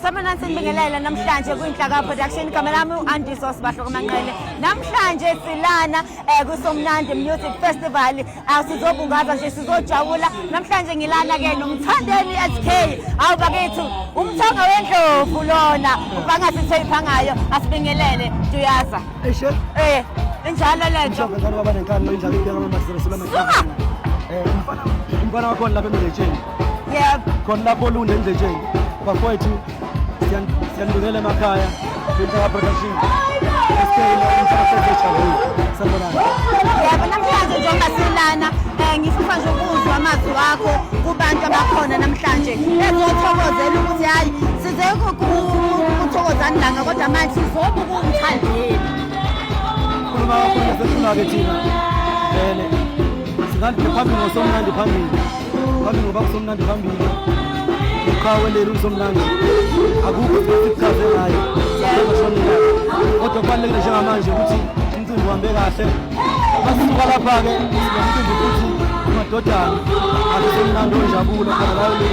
Sanibonani, sinibingelele namhlanje kwiNhlaka Production. Igama lami u-Andiso Sibahloko Manqele. Namhlanje silana kuSomnandi Music Festival. Sizobungaza nje, sizojabula. Namhlanje ngilana ke noMthandeni SK. Awu bakithi, umthongo wendlovu lona. Ubanga sithe asibingelele Duyaza. Eshe. Injalo lento. Mhlawumbe ngane baba nenkani lo indlala ibheka amazizwe Suka! Umfana wakhona lapha eMdletsheni. Yebo. Khona lapho olunde eMdletsheni. Bafowethu, siyanibingelela emakhaya. Kwinhlaka Production. SK lo umfana sezejabule. Sanibonani. Yebo, namhlanje njengoba silana, ngifisa nje ukuzwa amazwi wakho kubantu abakhona namhlanje ezothokozela ukuthi hayi, size kuThokozani Langa, kodwa manje sizobuka uMthandeni. Khuluma kakhulu ngesehlula-ke thina. Vele. Singathi phambili ngoSomnandi, phambili. Phambili ngoba kuSomnandi phambili. Uqhawe leli uSomnandi. Akukho sikuchaze ngayo. Siyashonela. Kodwa kubalulekile njengamanje ukuthi umcimbi uhambe kahle. Masisuka lapha-ke sinomcimbi futhi umadodana. AkuSomnandi onjabulo khona layo le.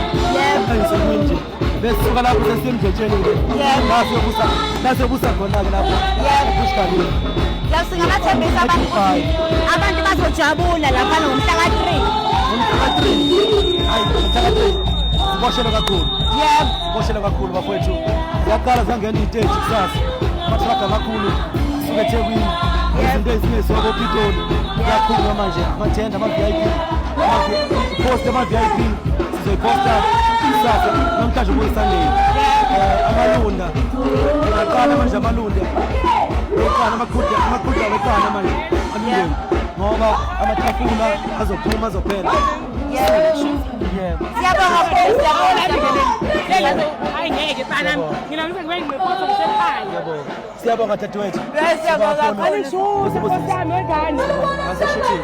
Ey'nsukwini nje. Bese suka lapho sesisemdletsheni-ke. La siyobusa, la siyobusa khona-ke lapho. Bush Khalifa. La singabathembisa abantu ukuthi abantu bazojabula lapha ngomhla ka-3. Ngomhla ka-3. Hayi, ngomhla ka-3. Siboshelwe kakhulu. Siboshelwe kakhulu bafowethu. Ziyaqala ziyangena iy'teji kusasa. Amathraga amakhulu suke eThekwini. Izinto ezinye zisuka koPitoli. Kuyakhulunywa manje amathenda, ama-VIP. Post ama-VIP sizoyiposta kusasa, namhlanje kuyi-Sunday. Amalunda. Ngiyaqala manje amalunda. Eqala amaqhuda, amaqhuda eqala manje. Alundeni. Ngoba amatafula azophuma, azophela. Yebo. Siyabonga kakhulu, siyabonga. Hayi, ngeke mfana, mina ngize ngibe ngiqoqotho ngisekhaya. Siyabonga. Siyabonga dadewethu. Siyabonga kakhulu. Alishuse, nkosi yami, wengane. Aseshuthini.